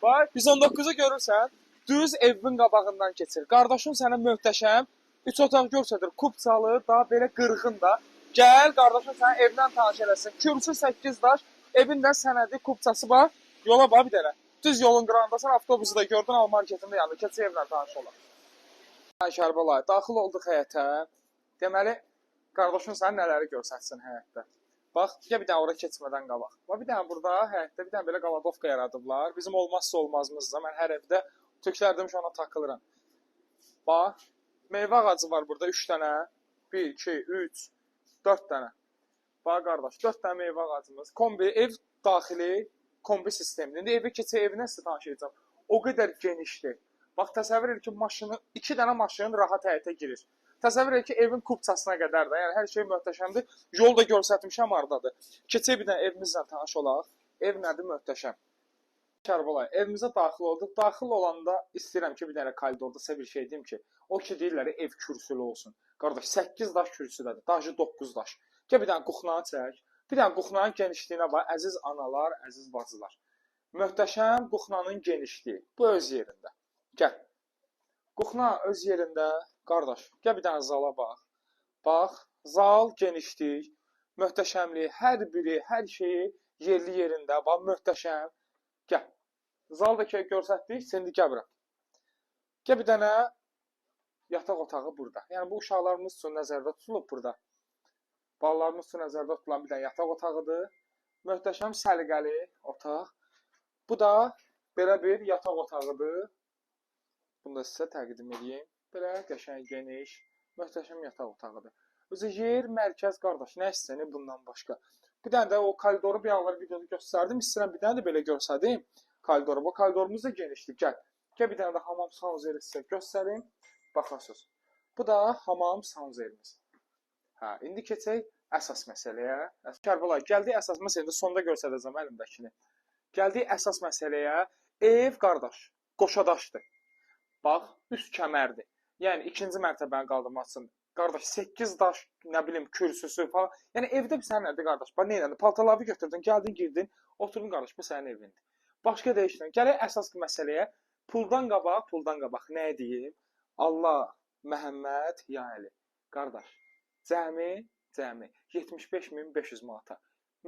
Bax, 119-u görürsən, düz evin qabağından keçir. Qardaşım sənə möhtəşəm 3 otaq göstərir. Kupçalı, daha belə qırğın da. Gəl, qardaşım sənə evdən tanış eləsin. Kürsü 8 daş, evin də sənədi, kupçası var. Yola bax bir dənə. Düz yolun qırağındasan, avtobusu da gördün, al marketində yanında. Keçək evlə tanış olaq. Kərbəlayı, daxil olduq həyətə. Deməli, qardaşım sənə nələri göstərsin həyətdə. Bax, gəl bir dənə ora keçmədən qabaq. Bax, bir dənə burada həyətdə bir dənə belə qaladovka yaradıblar. Bizim olmazsa olmazımızdır. Mən hər evdə türklər demiş ona takılıram. Bax, meyvə ağacı var burada 3 dənə. 1, 2, 3, 4 dənə. Bax qardaş, 4 dənə meyvə ağacımız. Kombi, ev daxili kombi sistemidir. İndi evə keçək, evinə sizə tanış edəcəm. O qədər genişdir. Bax, təsəvvür edin ki, maşını, 2 dənə maşın rahat həyətə girir. Təsəvvür edin ki, evin kupçasına qədər də, yəni hər şey möhtəşəmdir. Yol da göstərmişəm hardadır. Keçək bir dənə evimizlə tanış olaq. Ev nədir? Möhtəşəm. Kərbəlayı, evimizə daxil olduq. Daxil olanda istəyirəm ki, bir dənə koridorda sizə bir şey deyim ki, o ki deyirlər ev kürsülü olsun. Qardaş, 8 daş kürsüdədir, daşı 9 daş. Gəl bir dənə kuxnanı çək. Bir dənə kuxnanın genişliyinə bax, əziz analar, əziz bacılar. Möhtəşəm kuxnanın genişliyi. Bu öz yerində. Gəl. Kuxna öz yerində, qardaş. Gəl bir dənə zala bax. Bax, zal genişlik, möhtəşəmlik, hər biri, hər şeyi yerli yerində. Bax, möhtəşəm. Gəl. Zal da ki göstərdik, indi gəl bura. Gəl bir dənə yataq otağı burada. Yəni bu uşaqlarımız üçün nəzərdə tutulub burada. Balalarımız üçün nəzərdə tutulan bir dənə yataq otağıdır. Möhtəşəm, səliqəli otaq. Bu da belə bir yataq otağıdır. Bunu da sizə təqdim edeyim. Belə qəşəng, geniş, möhtəşəm yataq otağıdır. Özü yer, mərkəz qardaş, nə istəyirsən bundan başqa? Bir dənə də o koridoru bir anlar videoda göstərdim. İstəyirəm bir dənə də belə göstərdim koridoru. Bu koridorumuz da genişdir. Gəl. Gəl bir dənə də hamam sanuzeri sizə göstərim. Baxasınız. Bu da hamam sanuzerimiz. Hə, indi keçək əsas məsələyə. Kərbəlayı, gəldik əsas məsələyə, sonda göstərəcəm əlimdəkini. Gəldik əsas məsələyə. Ev qardaş, qoşadaşdır. Bax, üst kəmərdir. Yəni ikinci mərtəbəni qaldırmaq üçün. Qardaş, 8 daş, nə bilim, kürsüsü falan. Yəni evdə bir sənin nədir qardaş? Bax, nə elədin? Paltarları götürdün, gəldin, girdin, oturdun qardaş, bu sənin evindir. Başqa dəyişmə. Gələk əsas məsələyə. Puldan qabaq, puldan qabaq nə deyim? Allah, Məhəmməd, ya Əli. Qardaş, cəmi 75.500 manata.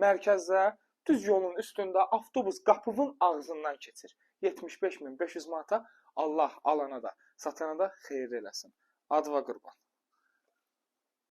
Mərkəzdə, düz yolun üstündə avtobus qapının ağzından keçir. 75.500 manata. Allah alana da, satana da xeyir eləsin. Adva qurban.